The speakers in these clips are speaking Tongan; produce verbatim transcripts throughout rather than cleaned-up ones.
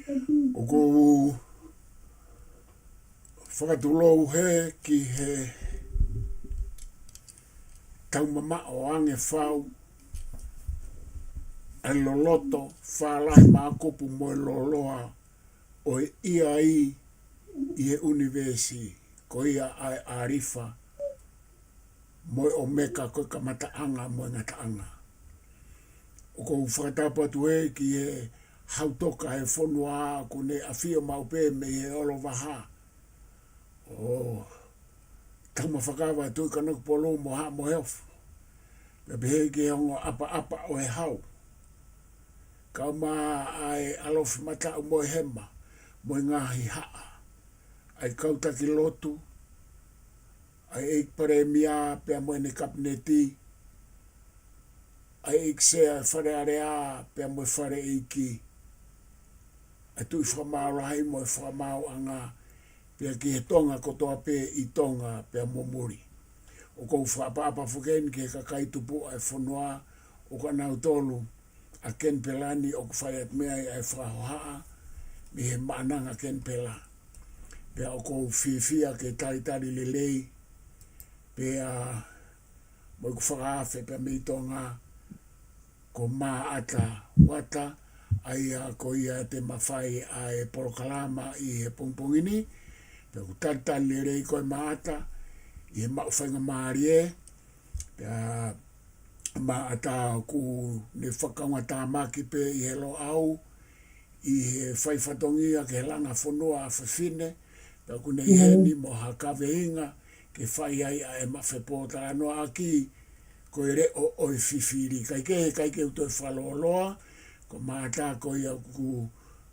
ʻOku ou fakatulou hē ki he taumamaʻo ange fau ʻa e loloto fālahi mākupu mo e lōloa ʻo e ʻIa ʻi he ʻunivēsi, ko ia ʻa e ʻAlifa mo e ʻOmeka, ko e kamataʻanga mo e ngataʻanga. ʻOku ou fakatapu atu hē ki he hau toka ʻo e fonua ʻoku ne ʻafio maʻu pē mei he ʻOlovaha, ʻo Taumafakava, Tuʻi Kanokupolu mo Haʻa Moheofo, pea pehē ki he ongo ʻapaʻapa ʻo e hau, kae ʻumaʻā ʻa e ʻalofi mataʻu mo e hema mo e ngaahi haʻa, ʻa e kau taki lotu, ʻa e ʻEiki Palēmia pea mo ʻene Kapineti, ʻa e ʻEiki Sea ʻo e Fale Alea pea mo e Fale ʻEiki, ʻa e Tuʻi Fakamaau Lahi mo e Fakamaauʻanga, pea ki he Tonga kotoa pē ʻi Tonga pea mo muli. ʻOku ou fakaʻapaʻapa foki eni ki he kakai tupuʻa ʻo e fonua, ʻoku ʻa nautolu ʻa Kenipela ni ʻoku fai atu mei ai ʻa e fakahohaʻa mei he Maʻananga Kenipela. Pea ʻoku ou fiefia ke talitali lelei pea mo ʻeku fakaafe pea mei Tonga, ko Maʻata Uata, ʻa ia ko ia te ma fai ʻa e polokalama ʻi he pongipongi ni. Pea ʻoku talitali lelei koe Maʻata ʻi he maʻu faingamālie. Pea Maʻata ʻoku ne fakaungatāmaki pē ʻi he Loʻau ʻi he fai fatongia ki he langa fonua ʻa fafine, pea ʻoku ne ʻi heni mo ha kaveinga ke fai ai ʻa ʻema fepōtalanoaʻaki, ko e leʻo ʻo e fifili. Kae kehe, ʻikai ke u toe fakalōloa, ko Maʻata ko ia ʻoku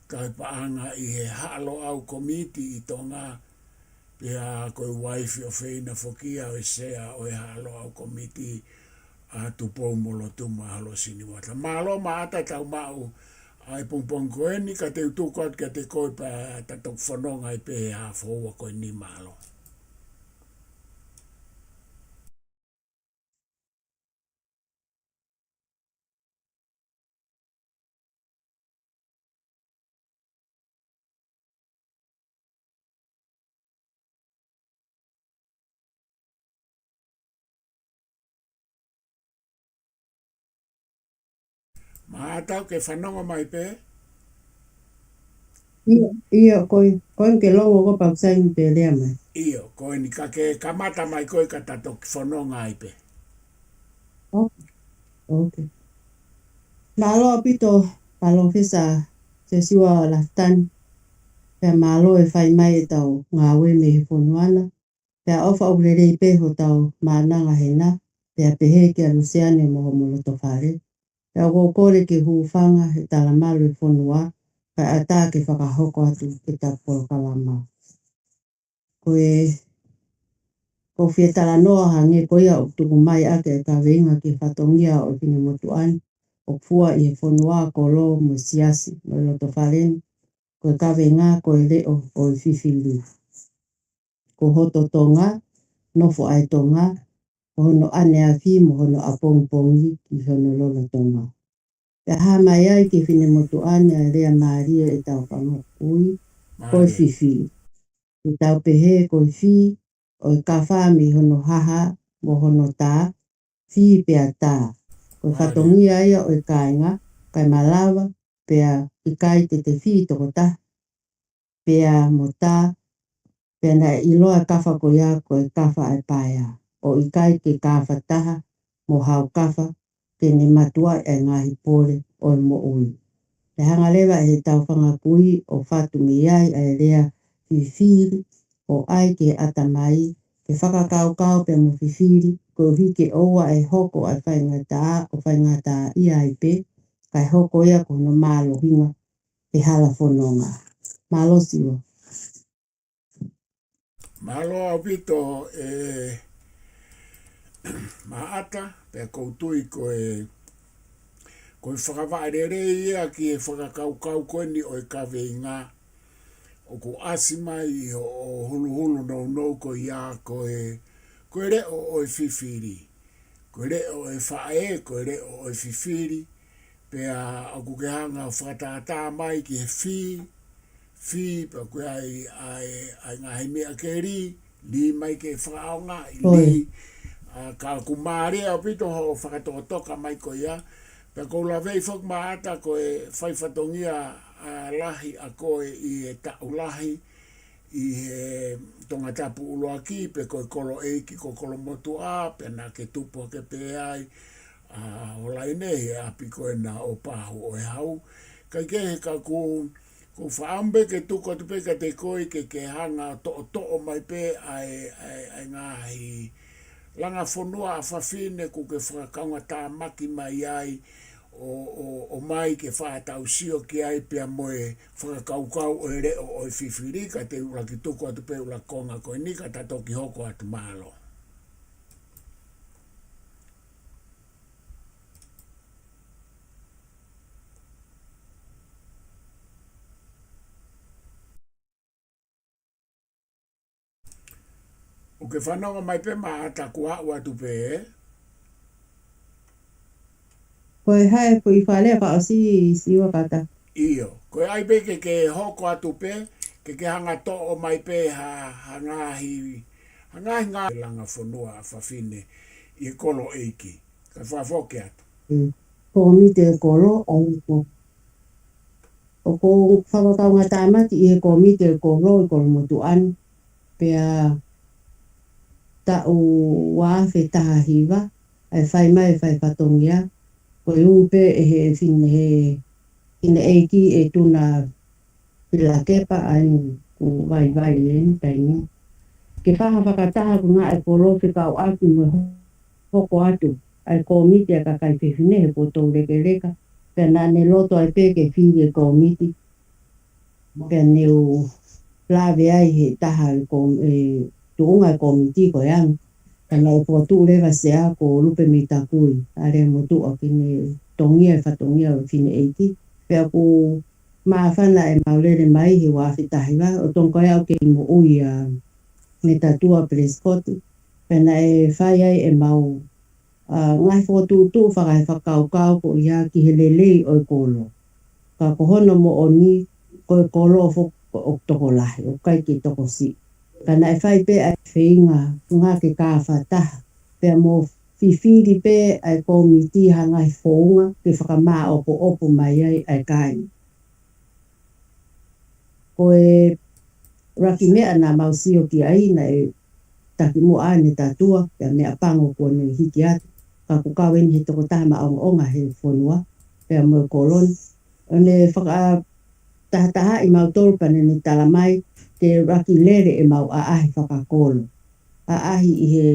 tauhi paʻanga ʻi he Haʻa Loʻau Kōmiti ʻi Tonga, pea ko e uaifi ʻofeina foki ia ʻo e Sea ʻo e Haʻa Loʻau Kōmiti, ʻa Tupou mo Lotuma Holosini Uata. Mālō Maʻata, tau maʻu ʻa e pongipongi ko eni, ka te u tuku atu kiate koe pea ta toki fononga ai pē he haafe houa ko eni. Mālō. Maʻata, ke fanongo mai pē? ʻIo, ʻio, ko e, ko e ke longo ko pau sai ni pē lea mai. ʻIo, ko eni ka ke kamata mai koe ka ta toki fononga ai pē. ʻOkei. ʻOkei. Mālō ʻaupito, Palōfesa Siosiua Lafitani. Pea mālō e fai mai ʻetau ngāue mei he fonua na. Pea ʻofa ʻoku lelei pē hotau Maʻananga hena, pea pehē kia Luseane mo homo loto fale. Pea ʻoku ou kole ke hūfanga he talamalu e fonua, kae ʻatā ke fakahoko atu ʻetau polokalama. Ko e, ʻoku ou fie talanoa hangē ko ia ʻoku tuku mai ʻaki e kaveinga ki he fatongia ʻo e finemotuʻa ni, ʻoku fua ʻi he fonua, kolo mo e siasi mo e loto fale ni, ko e kaveinga ko e leʻo ʻo e fifili. Ko hoto Tonga, nofo ʻa e Tonga, ko hono ʻaneafi mo hono ʻapongipongi ki hono lolotonga. Pea hā mai ai ki he finemotuʻa ni ʻa e lea mālie ʻetau fanga kui, ko e fifili. Ke tau pehē ko e fi ʻo e kafa mei hono haha mo hono tā, fi pea tā. Ko e fatongia ia ʻo e kāinga, kae malava, pea ʻikai te te fi tokotaha, pea mo tā, pea naʻe ʻiloa e kafa ko ia ko e kafa ʻa e paea, ʻo ʻikai ke kafa taha mo haukafa ke ne matuʻaʻi e ngaahi pole ʻo e moʻui. Pea hanga leva ʻe heʻetau fanga kui ʻo fatu mei ai ʻa e lea fifili, ʻo ʻai ke ʻatamai, ke fakakaukau pea mo fifili, koeʻuhi ke ʻoua ʻe hoko ʻa e faingataʻa ʻo faingataʻaʻia ai pē, kae hoko ia ko hono mālohinga he hala fononga. Mālō Siua. Mālō ʻaupito e Maʻata, pea ʻoku ou tui ko e, ko e fakavaʻe lelei ia ki he fakakaukau ko eni ʻo e kaveinga ʻoku ʻasi mai ʻi hoʻo huluhulu nounou ko ia ko e, ko e leʻo ʻo e fifili. Ko e leʻo ʻo e faʻē, ko e leʻo ʻo e fifili, pea ʻoku ke hanga ʻo fakatātā mai ki he fi, fī, pea ko e ʻai, ʻai, ʻai ngaahi meʻa ke lī, lī mai ke fakaʻaongaʻi, ʻOi. lī, ʻa, ka ʻoku mālie ʻaupito hoʻo fakatokatoka mai ko ia. Pea ʻoku ou laveʻi foki Maʻata ko e fai fatongia, ʻa, lahi ʻa koe ʻi he taʻu lahi, ʻi he Tongatapu ʻuluaki, pe ko e kolo ʻeiki ko Kolomotuʻa, pea naʻa ke tupu hake pē ai, ʻa, ʻo laine he ʻapi ko ena ʻo Pahu ʻo e Hau. Kaikehe ka ʻoku, ʻoku ou fakaʻamu pē ke tuku atu pē kiate koe ke ke hanga ʻo toʻotoʻo mai pē ʻa e, ʻa e, ʻa e ngaahi langa fonua ʻa fafine ʻoku ke fakakaungātāmaki mai ai, ʻo, ʻo, ʻomai ke fakatau sio ki ai pea mo e fakakaukau ʻo e leʻo ʻo e fifili, ka te u ʻuluaki tuku atu pē ʻuluaki konga ko eni ka ta toki hoko atu, mālō. ʻOku ke fanongo mai pē Maʻata, kuo aʻu atu pē, ē? Ko e hā e foʻi fale ka ʻosi Siua Kata? ʻIo, ko e ʻai pē ke ke hoko atu pē, ke ke hanga toʻo mai pē ha, ha ngaahi, ha ngaahi ngaahi langa fonua ʻa fafine ʻi he kolo ʻeiki. Ka fakafoki atu. Mm. Kōmiti e kolo, ʻo ko. ʻOku ou fakakaungātāmaki ʻi he kōmiti e kolo ʻi Kolomotuʻa ni. Pea taʻu ua afe taha hiva, ʻa e fai mai e fai fatongia, ko e ʻuhinga pē ʻe he fine, he fine ʻeiki ʻe Tuna Pilakepa ʻa eni ʻoku vaivai ʻi he taimi ni. Ke fai ha fakataha ko e ngāue e kolo fekauʻaki mo e hoko atu ʻa e kōmiti ʻa e kakai fefine he poto lekeleka. Pea naʻa ne loto ai pē ke fili e kōmiti. Pea ne u lave ai he taha e kō-, e tuʻunga e kōmiti ko e anga. Ka naʻe fokotuʻu leva sea ko Lupe Meitakui, ʻa Leamotuʻa ke ne tongia e fatongia ʻo e fine ʻeiki. Pea ʻoku māfana ʻemau lele mai he ua afe taha hiva, ʻo Tonga ko e au kei moʻui ʻa Metatua Pelesikoti. Pea naʻe fai ai ʻemau, ʻa, ngaahi fokotuʻutuʻu fakaefakakaukau ko ia ki he lelei ʻo e kolo. Ka ko hono moʻoni, ko e kolo ʻoku fo-, ʻoku tokolahi, ʻoku ʻikai ke tokosiʻi. Ka naʻe fai pē ʻa e feinga, ngā ke kāfataha, pea mo fifili pē ʻa e kōmiti ha ngaahi founga ke fakamāʻopoʻopo mai ai ʻa e kāinga. Ko e ʻuluaki meʻa naʻa mau sio ki ai naʻe takimuʻa ʻa Metatua, pea meʻapango kuo ne hiki atu. Ka ʻoku kau eni he tokotaha maʻongoʻonga he fonua, pea mo e kolo ni. ʻO ne fakatahatahaʻi mautolu pea ne ne tala mai ke ʻuluaki lele ʻemau ʻaʻahi fakakolo. ʻAʻahi ʻi he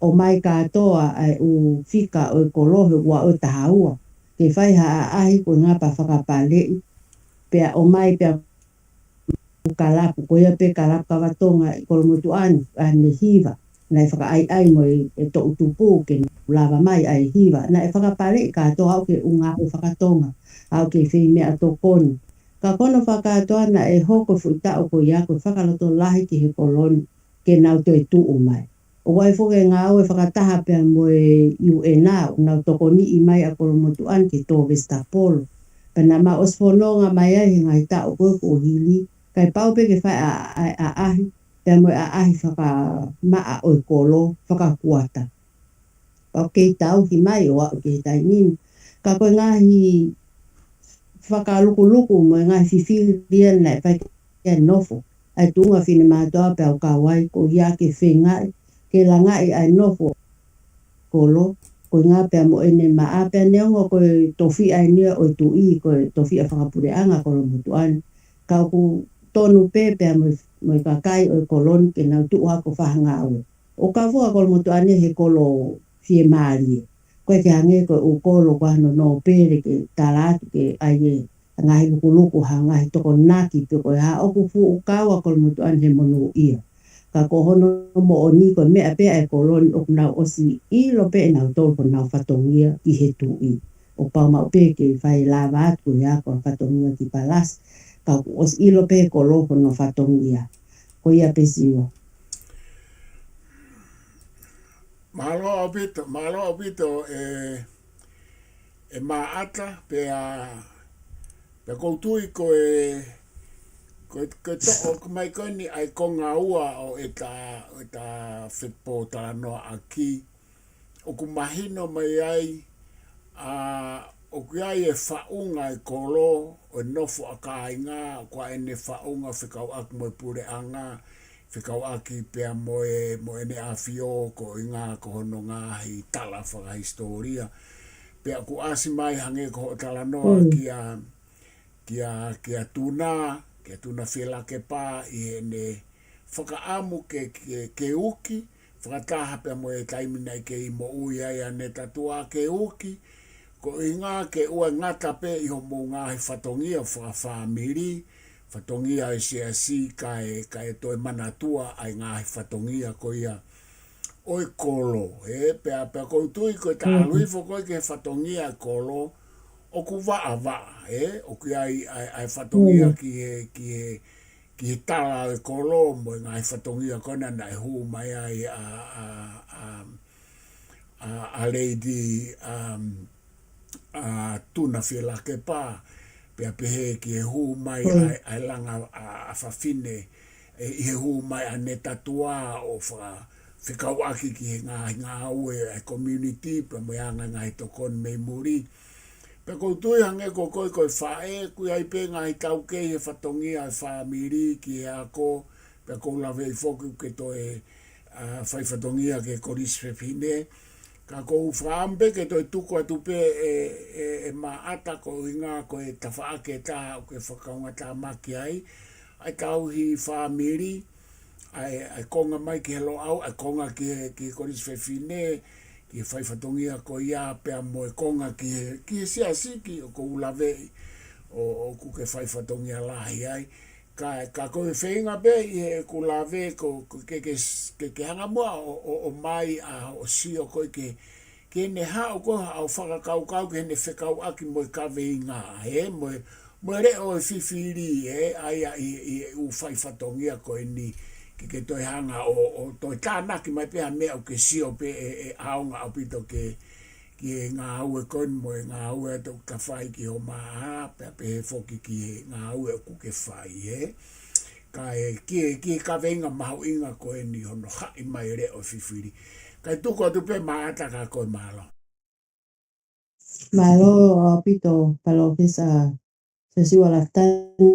ʻomai kātoa ʻa e ʻū fika ʻo e kolo he ua ʻo taha ua. Ke fai ha ʻaʻahi ko e ngā pea fakapaleʻi, pea ʻomai pea kalapu, ko ia pē kalapu kava Tonga ʻi Kolomotuʻa ni, ʻa e hiva. Naʻe fakaʻaiʻai mo e, e toʻutupu ke lava mai ʻa e hiva. Naʻe fakapaleʻi kātoa aʻu ki he ʻū ngāue fakatonga, aʻu ki he fai meʻatokoni. Ka ko hono fakakātoa naʻe hoko e foʻi taʻu ko ia ko e fakalotolahi ki he kolo ni ke nau toe tuʻu mai. ʻOku ʻi ai foki e ngāue fakataha pea mo e U N ʻo nau tokoniʻi mai ʻa Kolomotuʻa ni ke tō vesitapolo. Pea naʻa mau ʻosi fononga mai ai he ngaahi taʻu ko ē kuo hili, kae pau pē ke fai ʻa, ʻa, ʻaʻahi, pea mo e ʻaʻahi fakamaʻa ʻo e kolo fakakuata. Pau kei tauhi mai ʻo aʻu ki he taimi ni. Ka ko e ngaahi fakalukuluku mo e ngaahi fifili ia naʻe fai ke nofo ʻa e tuʻunga finemātuʻa pea u kau ai, ko ia ke feingaʻi ke langaʻi ʻa e nofo kolo, ko e ngā pea mo ʻene maʻa pea neongo ko e tofiʻa eni ia ʻo e tuʻi, ko e tofiʻa fakapuleʻanga Kolomotuʻa ni. Ka ʻoku tonu pē pea mo e, mo e kakai ʻo e kolo ni ke nau tuʻu hake ʻo fai ha ngāue. ʻOku kau foki ʻa Kolomotuʻa ni he kolo fiemālie. Ko e ke hangē ko e ʻū kolo ko hono nōpele ke tala atu ke ʻai e ngaahi lukuluku ha ngaahi tokonaki pe ko e hā, ʻoku fuʻu kau ʻa Kolomotuʻa ni he monūʻia. Ka ko hono moʻoni ko e meʻa pē ʻa e kolo ni ʻoku nau ʻosi ʻilo pē ʻe nautolu honau fatongia ki he tuʻi. ʻOku pau maʻu pē ke fai lava atu ko e hā ko e fatongia ki Palasi. Ka ʻoku ʻosi ʻilo pē ʻe he kolo hono fatongia. Ko ia pē Siua. Mālō ʻaupito, mālō ʻaupito ē, ē Maʻata, pea, pea ʻoku ou tui ko e, Ko e, ko e toʻo mai ko eni ʻa e konga ua ʻo ʻeta, ʻo ʻeta fepōtalanoaʻaki. ʻOku mahino mai ai, ʻa, ʻoku ʻi ai e faʻunga e kolo, ʻo e nofo ʻa kāinga, ʻoku ʻi ai ʻene faʻunga fekauʻaki mo e puleʻanga, fekauʻaki pea mo e, mo ʻene ʻAfio, ko e ʻuhinga ko hono ngaahi tala fakahisitōlia. Pea ʻoku ʻasi mai hangē ko hoʻo talanoa kia, kia, kia Tuna, kia Tuna Fielakepa ʻi heʻene fakaʻamu ke, ke, ke uki, fakataha pea mo e taimi naʻe kei moʻui ai ʻa Netatua ke uki, ko e ʻuhinga ke ʻoua ʻe ngata pē ʻi hoʻomou ngaahi fatongia fakafāmili, fatongia ʻo e siasi kae, kae toe manatua ʻa e ngaahi fatongia ko ia ʻo e kolo, ē, pea, pea ʻoku ou tui ko e taʻalu hifo ko ē ki he fatongia e kolo, ʻoku vaʻavaʻa, ē, ʻoku ʻi ai ʻa e, ʻa e fatongia ki he, ki he, ki he tala ʻo e kolo, mo e ngaahi fatongia ko ena naʻe hū mai ai ʻa, ʻa, ʻa, ʻa, ʻa Lady, um, ʻa Tuna Fielakepa, pea pehē ki he hū mai ʻa, ʻa e langa ʻa, ʻa fafine, ē, ʻi he hū mai ʻa Netatua ʻo faka-, fekauʻaki ki he ngaahi ngāue ʻa e community, pea mo e anga ngaahi tokoni mei muli. Pea ʻoku ou tui hangē ko koe ko e faʻē, ʻoku ʻi ai pē ngaahi taukei he fatongia e fāmili ki he ako, pea ʻoku ou laveʻi foki ke toe, ʻa, fai fatongia ki he kolisi fefine. Ka ʻoku ou fakaʻamu pē ke toe tuku atu pē ʻe, ʻe, ʻe Maʻata ko e ʻuhinga ko e tafaʻaki ʻe taha ʻoku ke fakaungatāmaki ai, ʻa e tauhi fāmili, ʻa e, ʻa e konga mai ki he Loʻau, ʻa e konga ki he, ki he kolisi fefine, ki he fai fatongia ko ia pea mo e konga ki he, ki he siasi ki ʻoku ou laveʻi ʻo, ʻoku ke fai fatongia lahi ai. Ka, ka ko e feinga pē ʻi heʻeku lave ko, ko ke, ke, ke, ke hanga muʻa ʻo, ʻo, ʻo mai ʻa hoʻo sio ko ē ke, ke ne haʻu ko ē haʻo fakakaukau ke ne fekauʻaki mo e kaveinga, ē, mo e, mo e leʻo e fifili, ē, ʻa ia ʻi, ʻi he ʻū fai fatongia ko eni ke, ke toe hanga ʻo, ʻo toe tānaki mai pē ha meʻa ʻoku ke sio pē ʻe, ʻe ʻaonga ʻaupito ke, ki he ngāue ko eni mo e ngāue ʻoku ta fai ki Omaha, pea pehē foki ki he ngāue ʻoku ke fai, ē. Kae ki he, ki he kaveinga mahuʻinga ko eni hono haʻi mai e leʻo e fifili. Kae tuku atu pē Maʻata ka ko e mālō. Mālō ʻaupito, Palōfesa Siosiua Lafitani,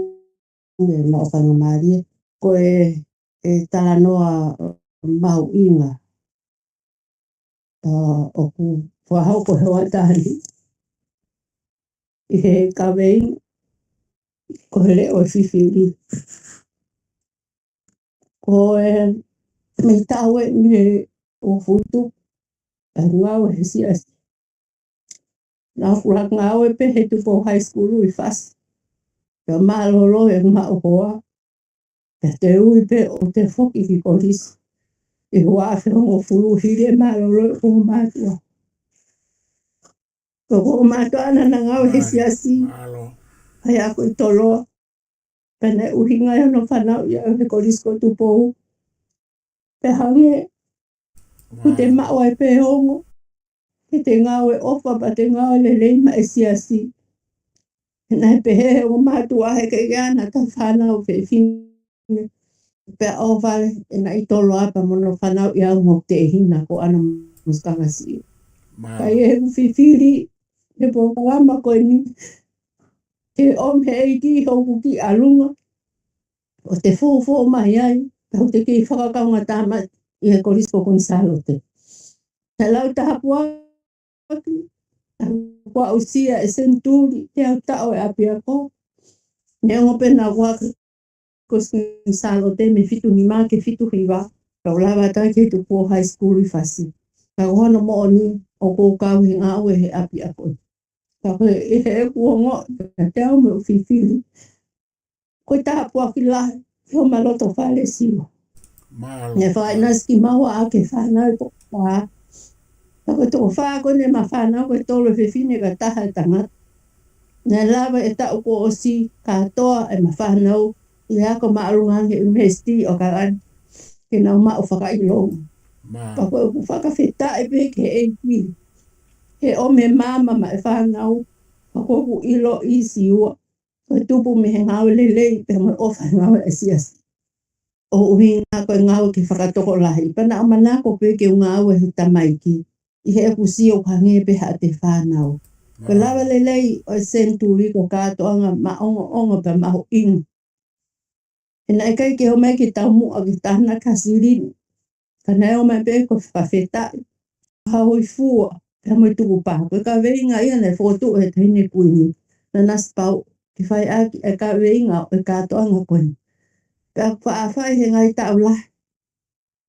ʻe maʻu faingamālie. Ko e, e talanoa mahuʻinga, ʻa, ʻoku fakahoko he hoʻatā ni ʻi he kaveinga ko e leʻo e fifili. Ko e meʻa ʻoku tau ʻi he ʻohofi ʻa e ngāue he siasi. Naʻa ku laka ngāue pē he Tupou High School ʻi Fasi. Pea mālōlō e maʻu hoa. Pea te u ui pē ʻo te foki ki kolisi. ʻI he ua afe hongofulu hili e mālōlō ʻo hoku mātuʻa. Ko hoku mātuʻa naʻa na ngāue he siasi. Mālō. ʻAi ʻa ko e toloa. Pea naʻe ʻuhinga ai hono fanauʻi au he kolisi ko Tupou. Pea hangē ʻoku te maʻu ai pē ongo ke te ngāue ʻofa pea te ngāue lelei maʻa e siasi. Naʻe pehē he ongo mātuʻa he ʻikai ke ʻi ai haʻana fānau fefine. Pea ʻohovale ʻe naʻe toloa pea mo hono fanauʻi au mo hoku tehina ko ʻAna Musikanga Siʻi. Ka ʻi heʻeku fifili he polokalama ko eni, ke ʻomi he ʻEiki hoku kiʻi ʻalunga ʻo te fōfō mai ai, tau te kei fakakaungatāmaki ʻi he kolisi ko Kuini Sālote. Te lau tāpuaki, ʻa kuo aʻusia e senituli, teau taʻu e ʻapiako. Neongo pē naʻa ku ʻi he kolisi ko Kuini Sālote mei fitu nima ki he fitu hiva, kau lava atu ki he Tupou High School ʻi Fasi. Ka ko hono moʻoni ʻoku ou kau he ngāue he ʻapiako. Ka ko e ʻi heʻeku ongoʻi, ka te au mo e fifili. Ko e tāpuaki lahi, ʻi homa loto fale Siua. Mālō. Naʻe fakaʻinasi kimaua ʻaki e fānau ko e fā. Ka ko e toko fā ko eni ʻema fānau ko e tolu e fefine ka taha e tangata. Naʻe lava e taʻu kuo ʻosi kātoa ʻema fānau ʻi he ako māʻolunga ange ʻi he University ʻo ʻAokalani. Ke nau maʻu fakaʻilonga. Mālō. Ka ko ʻeku fakafetaʻi pē ki he ʻEiki. He ʻomi e maama maʻa e fānau. Ka ko ʻeku ʻiloʻi Siua. Ko e tupu mei he ngāue lelei pea mo e ʻofa he ngāue ʻa e siasi. ʻO ʻuhinga ko e ngāue ke fakatokolahi. Pea naʻa ku manako pē ke u ngāue he tamaiki ʻi heʻeku sio ʻoku hangē pē haʻate fānau. Ko e lava lelei ʻo e senituli ko e kātoanga maʻongoʻonga pea mahuʻinga. He naʻe ʻikai ke ō mai ke taumuʻa ke tānaki ha silini. Ka naʻe ō mai pē ko e fakafetaʻi, hōifua, pea mo e tukupā. Ko e kaveinga ia naʻe fokotuʻu ʻe he Taʻahine Kuini, Nanasipauʻu, ke fai ʻaki e kaveinga ʻo e kātoanga ko eni. Pea ʻoku faʻa fai he ngaahi taʻu lahi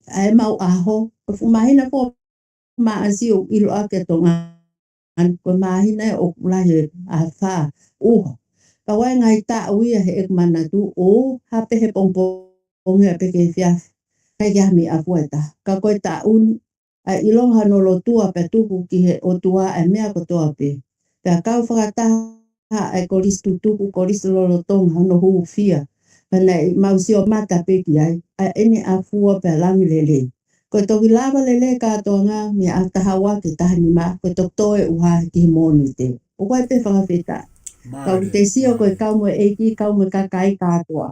ʻa e maʻu ʻaho, ko e fuʻu māhina ko Maʻasi ʻoku ʻiloʻaki ʻa Tonga ni ko e māhina ʻoku lahi e afā, ʻuha. Ka ʻoku ʻi ai e ngaahi taʻu ia heʻeku manatu ʻo hape he pongipongi ʻo aʻu pē ki he efiafi, ʻikai ke ʻi ai ha meʻa ʻafua ʻe taha. Ka ko e taʻu ni, ʻa e ʻilonga hono lotua pea tuku ki he ʻOtua ʻa e meʻa kotoa pē. Pea kau fakataha ʻa e kolisi tutuku, kolisi lolotonga hono hūfia. Pea naʻa mau sio mata pē ki ai, ʻa ʻene ʻafua pea langi lelei. Ko e toki lava lelei e kātoanga mei he ʻaho taha ua ki he taha nima, ko e toki toe ʻuha ki he Mōnite. ʻOku ʻi ai pē fakafetaʻi. Ka ʻoku te sio ko e kau mo e ʻEiki, kau mo e kakai kātoa.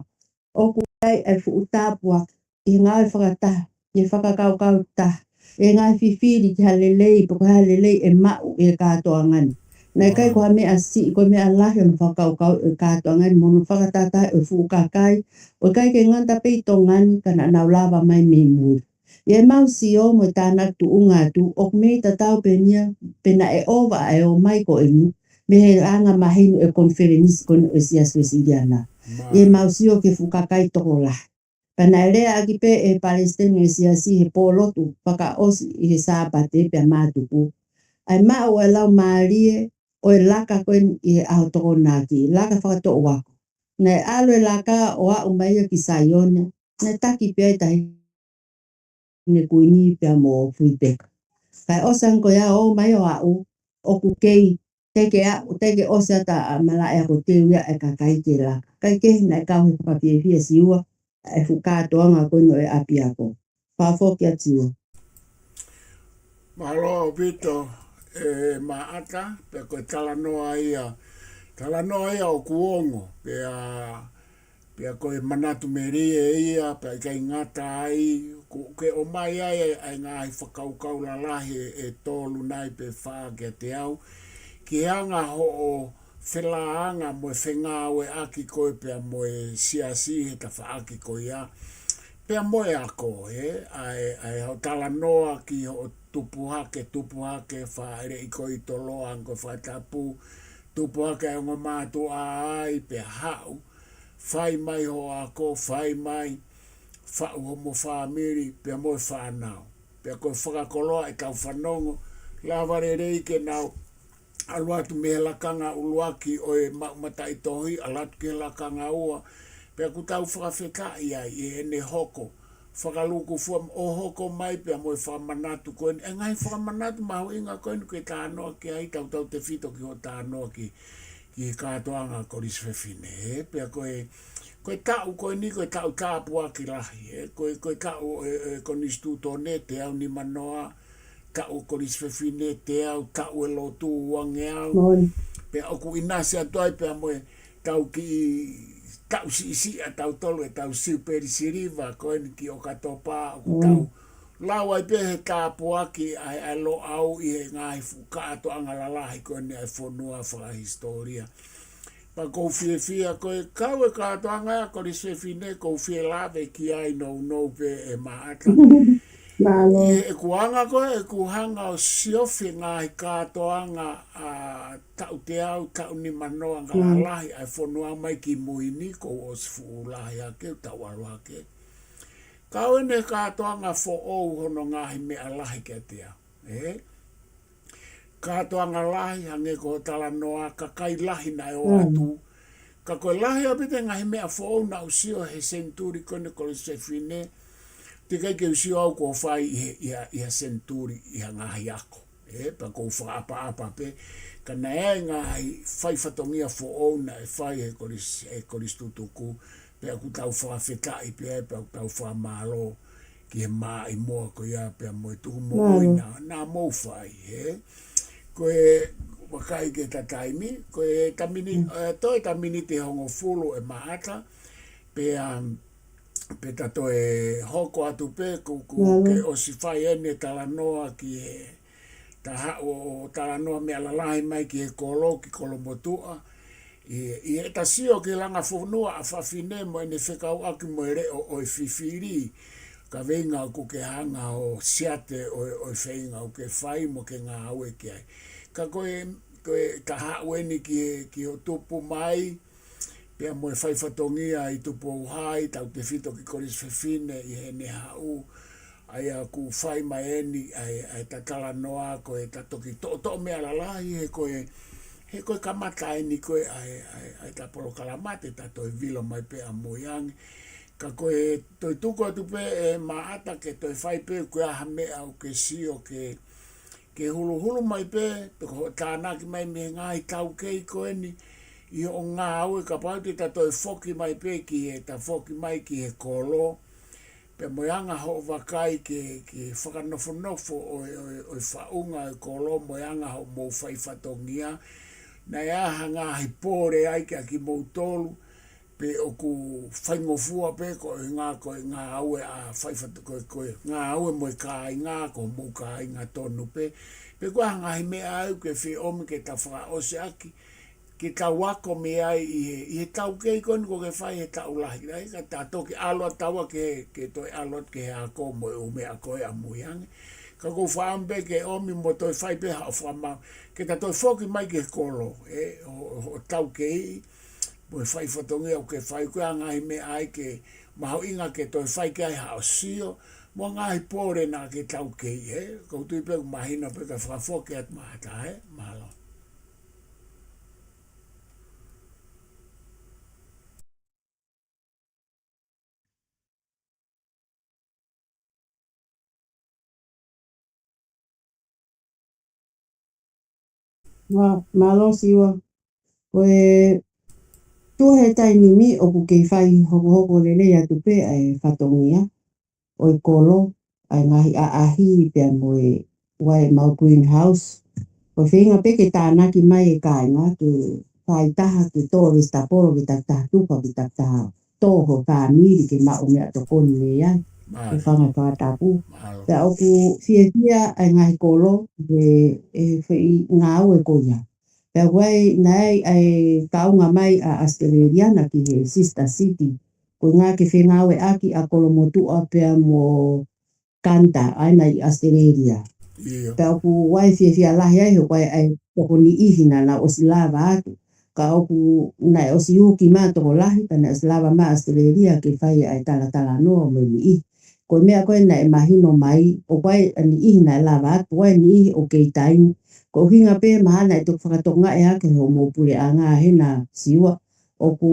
ʻOku ʻi ai e fuʻu tāpuaki ʻi he ngāue fakataha, ʻi he fakakaukau taha, ʻi he ngaahi fifili ki ha lelei, pe ko ha lelei ʻe maʻu ʻe he kātoanga ni. Naʻe ʻikai ko ha meʻa siʻi, ko e meʻa lahi hono fakakaukau ʻo e kātoanga ni mo hono fakatahatahaʻi ʻo e fuʻu kakai, ʻoku ʻikai ke ngata pē ʻi Tonga ni ka naʻa nau lava mai mei muli. ʻI heʻemau sio mo e tānaki tuʻunga atu, ʻoku mei tatau pē eni ia, pe naʻe ʻova ʻa e ō mai ko eni, mei he anga maheni ʻo e konifelenisi ko eni ʻo e Siasi Uēsiliana. ʻI heʻemau sio ki he fuʻu kakai tokolahi. Pea naʻe leaʻaki pē ʻe he palesiteni ʻo e siasi he pōlotu fakaʻosi ʻi he Sāpate pea mātuku ʻa e maʻu ʻa e laumālie ʻo e laka ko eni ʻi he ʻaho Tokonaki, laka fakatoʻu ako. Naʻe ʻalu e laka ʻo aʻu mai ia ki Saione, naʻe taki pē ai e Taʻahine Kuini pea mo Fuipeka. Kae ʻosi ange ko ia ʻo ō mai ʻo aʻu, ʻoku kei teke aʻu, teke ʻosi atu ʻa e malaʻe ako teu ia ʻa e kakai ke laka. Kae kehe naʻe kau he fakafiefia ʻa Siua ʻa e fuʻu kātoanga ko eni ʻo e ʻapiako. Fakafoki atu Siua. Mālō ʻaupito ʻe Maʻata, pea ko e talanoa ia, talanoa ia ʻoku ongo, pea, pea ko e manatu melie ia, pea ʻikai ngata ai, ʻoku ke ʻomai ai ʻa e ngaahi fakakaukau lalahi ʻe, ʻe tolu nai pe fā kiate au, ki he anga hoʻo felāanga mo e fengāueʻaki ko ē pea mo e siasi he tafaʻaki ko ia. Pea mo e ako, ē, ʻa e, ʻa e hoʻo talanoa ki hoʻo tupu hake, tupu hake fāʻeleʻi ko ē ʻi Toloa, ko e fakatapu, tupu hake ʻa e ongo mātuʻa ai, pea haʻu, fai mai hoʻo ako, fai mai, faʻu homo fāmili, pea mo e fānau. Pea ko e fakakoloa ʻetau fanongo, lava lelei ke nau ʻalu atu mei he lakanga ʻuluaki ʻo e maʻu mataʻitohi, ʻalu atu ki he lakanga ua, pea ʻoku tau fakafetaʻi ai ʻi heʻene hoko, fakalūkufua ʻo hoko mai pea mo e fakamanatu ko eni, e ngaahi fakamanatu mahuʻinga ko eni ke talanoa ki ai, tautautefito ki hoʻo talanoa ki, ki he kātoanga Kolisi Fefine, ē, pea ko e, ko e taʻu ko eni, ko e taʻu tāpuaki lahi, ē, ko e, ko e taʻu ʻo e, e Konisitūtone teau nimanoa, taʻu Kolisi Fefine teau, taʻu e lotu uangeau. Pea ʻoku ʻinasi atu ai pea mo e tau kiʻi taʻu siʻisiʻi ʻa tautolu ʻetau siupeli siliva ko eni ki ʻOkatopa, ʻoku tau lau ai pē he tāpuaki ʻa e, ʻa e Loʻau ʻi he ngaahi fuʻu kātoanga lalahi ko eni ʻa e fonua fakahisitōlia. Pea ʻoku ou fiefia ko e kau e kātoanga ʻa Kolisi Fefine, ʻoku ou fie lave ki ai nounou pē ʻe Maʻata. Mālō. ʻI heʻeku anga ko ē, ʻeku hanga ʻo siofi e ngaahi kātoanga ʻa taʻu teau, taʻu nimanoa, anga lalahi ʻa e fonua mai ki mui ni, kuo ʻosi fuʻu lahi hake, tau ʻalu hake. Ka ʻoku ʻi ai e kātoanga foʻou hono ngaahi meʻa lahi kiate au, ē? Kātoanga lahi, hangē ko hoʻo talanoa, kakai lahi naʻe ō atu. Ka ko e lahi ʻaupito e ngaahi meʻa foʻou naʻa ku sio he senituli ko eni Kolisi Fefine, teʻeki ai ke u sio au kuo fai ʻi he, ʻi ha, ʻi ha senituli, ʻi ha ngaahi ako. Ē, pea ʻoku ou fakaʻapaʻapa pē, ka naʻe ʻi ai e ngaahi fai fatongia foʻou naʻe fai he kolisi, he kolisi tutuku, pea ʻoku tau fakafetaʻi pē, pea ʻoku tau fakamālō ki he maʻimoa ko ia pea mo e tuku moʻui naʻa, naʻa mou fai, ē. Ko e, vakai ki he taimi, ko e tamini, mm, ē, toe tamini te hongofulu ē Maʻata, pea, um, pea ta toe hoko atu pē, ku, ku Mālō. Ke ʻosi fai eni e talanoa ki he, ta haʻu ʻo talanoa meʻa lalahi mai ki he kolo, ki Kolomotuʻa. ʻI, ʻi heʻeta sio ki he langa fonua ʻa fafine mo ʻene fekauʻaki mo e leʻo ʻo e fifili, kaveinga ʻoku ke hanga ʻo siate ʻo, ʻo e feinga ʻoku ke fai mo ke ngāue ki ai. Ka ko e, ko e ta haʻu eni ki he, ki hoʻo tupu mai, pea mo e fai fatongia ʻi Tupou High, tautefito ki Kolisi Fefine ʻi heʻene haʻu, ʻa ia ʻoku fai mai eni ʻa e, ʻa e ta talanoa ko e ta toki toʻotoʻo meʻa lalahi he ko e, he ko e kamata eni ko e ʻa e, ʻa e, ʻa e ta polokalama te ta toe vilo mai pē ʻamui ange. Ka ko e toe tuku atu pē ē Maʻata ke toe fai pē ko e hā ha meʻa ʻoku ke sio ke, ke huluhulu mai pē, pe ko hoʻo tānaki mai mei he ngaahi taukei ko eni ʻi hoʻo ngāue kapau te ta toe foki mai pē ki he, ta foki mai ki he kolo, pea mo e anga hoʻo vakai ki he, ki he fakanofonofo ʻo e, ʻo e, ʻo e faʻunga ʻo e kolo mo e anga hoʻomou fai fatongia. Naʻe ʻi ai ha ngaahi pole ai kia kimoutolu, pe ʻoku faingofua pē ko e ngā, ko e ngāue ʻa fai fato-, ko e, ko e ngāue mo e kāinga, ko hoʻomou kāinga tonu pē. Pe ko e hā ha ngaahi meʻa ʻoku ke fie ʻomi ke ta fakaʻosi ʻaki, ke tau ako mei ai ʻi he, ʻi he taukei ko eni ʻoku ke fai he taʻu lahi. Lahi ka ta toki ʻalu atu ʻa ke, ke toe ʻalu atu ki he ako mo e ʻū meʻa ko ē ʻamui ange. Ka ʻoku ou fakaʻamu pē ke ʻomi mo toe fai pē haʻo fakamau, ke ta toe foki mai ki he kolo, ē, ʻo, ʻo, ʻo taukei, mo e fai fatongia ʻoku ke fai, ko e hā ha ngaahi meʻa ʻoku ke mahuʻinga ke toe fai ki ai haʻo sio, mo e ngaahi pole naʻa ke taukei, ē. ʻOku ou tui pē ʻoku mahino pē ka fakafoki atu Maʻata, ē. Mālō. Mā-, mālō Siua. Ko e tuʻu he taimi ni ʻoku kei fai hokohoko lelei atu pē ʻa e fatongia ʻo e kolo, ʻa e ngaahi ʻaʻahi pea mo e ʻū ʻemau greenhouse. Ko e feinga pē ke tānaki mai e kāinga ke fai taha ke tō vesitapolo, ke takitaha tufa, ke takitaha tō ho fāmili ke maʻu meʻatokoni mei ai. Mālie. Ke fanga fakatapu. Mālō. Pea ʻoku fiefia ʻa e ngaahi kolo he, he foʻi ngāue ko ia. Pea ʻoku ʻi ai, naʻe ʻi ai ʻa e kaunga mai ʻa ʻAositelēlia na ki he sister city. Ko e ʻuhinga ke fengāueʻaki ʻa Kolomotuʻa pea mo Kanata, ʻa ia naʻe ʻi ʻAositelēlia. ʻIo. Pea ʻoku ʻi ai e fiefia lahi ai, he ʻoku ʻi ai ʻa e tokoniʻihi naʻa nau ʻosi lava atu. Ka ʻoku naʻe ʻosi uki mai tokolahi, ka naʻe ʻosi lava mai ʻAositelēlia ke fai ʻa e talatalanoa mo e niʻihi. Ko e meʻa ko ē naʻe mahino mai, ʻoku ʻi ai ʻa e niʻihi naʻe lava atu, ʻoku ʻi ai e niʻihi ʻoku kei taimi. Ko e ʻuhinga pē mahalo naʻe toki fakatokangaʻi ʻaki hoʻomou puleʻanga hena Siua, ʻoku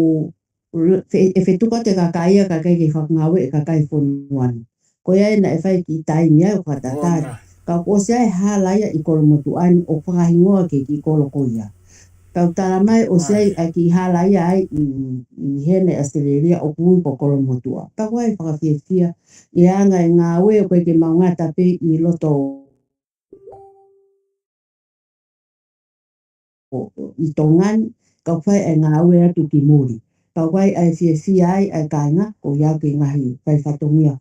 fe-, ʻe fetuku atu e kakai ia, kakai kei fakangāue e kakai fonua ni. Ko ia ē naʻe fai e kiʻi taimi ai ʻo fakatatali. Ona. Ka kuo ʻosi ʻi ai e hala ia ʻi Kolomotuʻa ni ʻo fakahingoa ki he kiʻi kolo ko ia. Kau tala mai ʻosi ʻi ai Mālie. ʻA e kiʻi hala ia ai ʻi, ʻi heni ʻAositelēlia ʻoku ui ko Kolomotuʻa. Ka ʻoku ʻi ai e fakafiefia ʻi he anga e ngāue ʻoku ʻikai ke mau ngata pē ʻi loto ʻo, ʻo, ʻi Tonga ni, ka ʻoku fai ʻa e ngāue atu ki muli. Ka ʻoku ʻi ai ʻa e fiefia ai ʻa e kāinga, koeʻuhi ko e ngaahi fai fatongia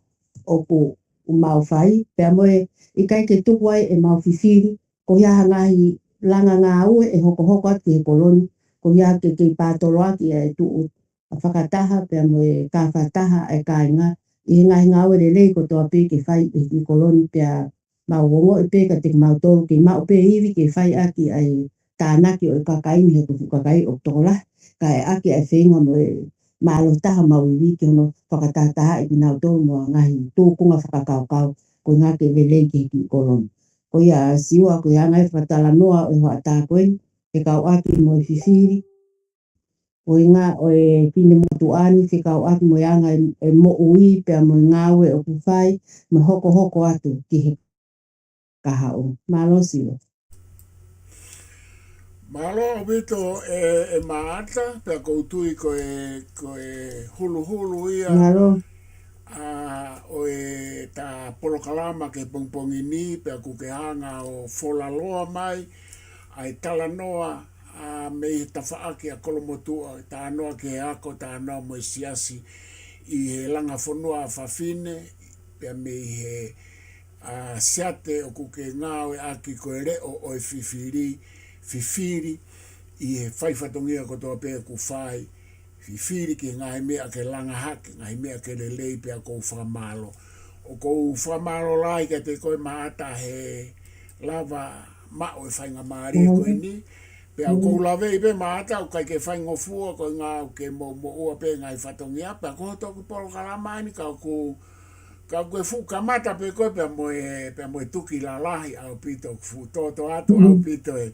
ʻoku mau fai, pea mo e ʻikai ke tuku ai ʻemau fifili, koeʻuhi ko e ngaahi langa ngāue ʻe hokohoko atu ki he kolo ni, koeʻuhi ke kei pātoloaki ʻa e tuʻu ʻa fakataha, pea mo e kau fakataha ʻa e kāinga, ʻi he ngaahi ngāue lelei kotoa pē ke fai ʻe he kiʻi kolo ni pea mau ongoʻi pē kiate kimautolu ke maʻu pē ivi ke fai ʻaki ʻa e tānaki ʻo e kakai ni he ko e fuʻu kakai ʻoku tokolahi, kae ʻaki ʻa e feinga mo e mālohi taha ʻemau ivi ke hono fakatahatahaʻi kinautolu mo e ngaahi tūkunga fakakaukau koeʻuhi ke lelei ki he kiʻi kolo ni. Ko ia Siua ko e anga e fakatalanoa ʻo e hoʻatā ko eni, fekauʻaki mo e fifili, koeʻuhi ko e finemotuʻa ni fekauʻaki mo e anga e, e moʻui pea mo e ngāue ʻoku fai mo e hokohoko atu ki he kahaʻu. Mālō Siua. Mālō ʻaupito ē, ē Maʻata, pea ʻoku ou tui ko e, ko e huluhulu ia Mālō. ʻa, ʻo e ta polokalama ki he pongipongi ni, pea ʻoku ke hanga ʻo folaloa mai, ʻa e talanoa ʻa mei he tafaʻaki ʻa Kolomotuʻa, talanoa ki he ako, talanoa mo e siasi ʻi he langa fonua ʻa fafine, pea mei he ʻa siate ʻoku ke ngāueʻaki ko e leʻo ʻo e fifili, fifili ʻi he fai fatongia kotoa pē ʻoku fai, fifili ki he ngaahi meʻa ke langa hake, ngaahi meʻa ke lelei pea ʻoku ou fakamālō. ʻOku ou fakamālō lahi kiate koe Maʻata he lava maʻu e faingamālie ko eni. Pea ʻoku ou laveʻi pē Maʻata ʻoku ʻikai ke faingofua ko e ngāue ke mo moʻua pē ngaahi fatongia, pea ko hoto ki polokalama eni ka ʻoku ka ʻoku ke fuʻu kamata pē koe pea mo e, pea mo e tuki lalahi ʻaupito, ʻoku fuʻu toto atu ʻaupito e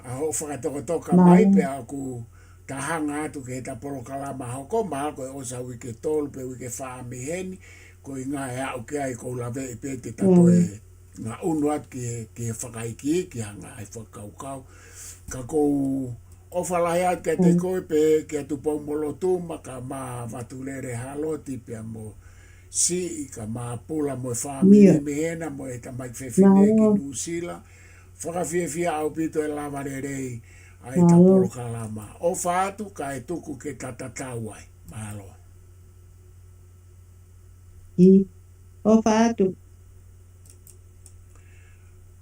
ʻa hoʻo fakatokotoka mai pea ʻoku ta hanga atu ki heʻeta polokalama hoko mai ko e ʻosi ʻa e uike tolu pe uike fā mei heni, ko e ʻuhinga ʻe aʻu ki ai ʻoku ou laveʻi pē te ta toe ngaʻunu atu ki he, ki he fakaikiiki ʻa e ngaahi fakakaukau. Ka ʻoku ou ʻofa lahi atu kiate koe pea kia Tupoumolotuma, ka Mā Vatulele Haloti pea mo Siʻi, ka Mā Pula mo e fāmili mei hena mo e tamaiki fefine ki Nuʻusila. Fakafiefia ʻaupito e lava lelei ʻa ʻeta polokalama. ʻOfa atu kae tuku ke ta tatau ai. Mālō. ʻOfa atu.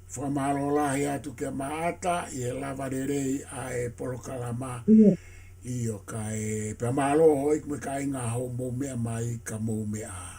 Fakamālō lahi atu kia Maʻata ʻi he lava lelei ʻa e polokalama. ʻIo kae pea mālō hoʻi mo e kāinga hoʻomou meʻa mai ka mou meʻa.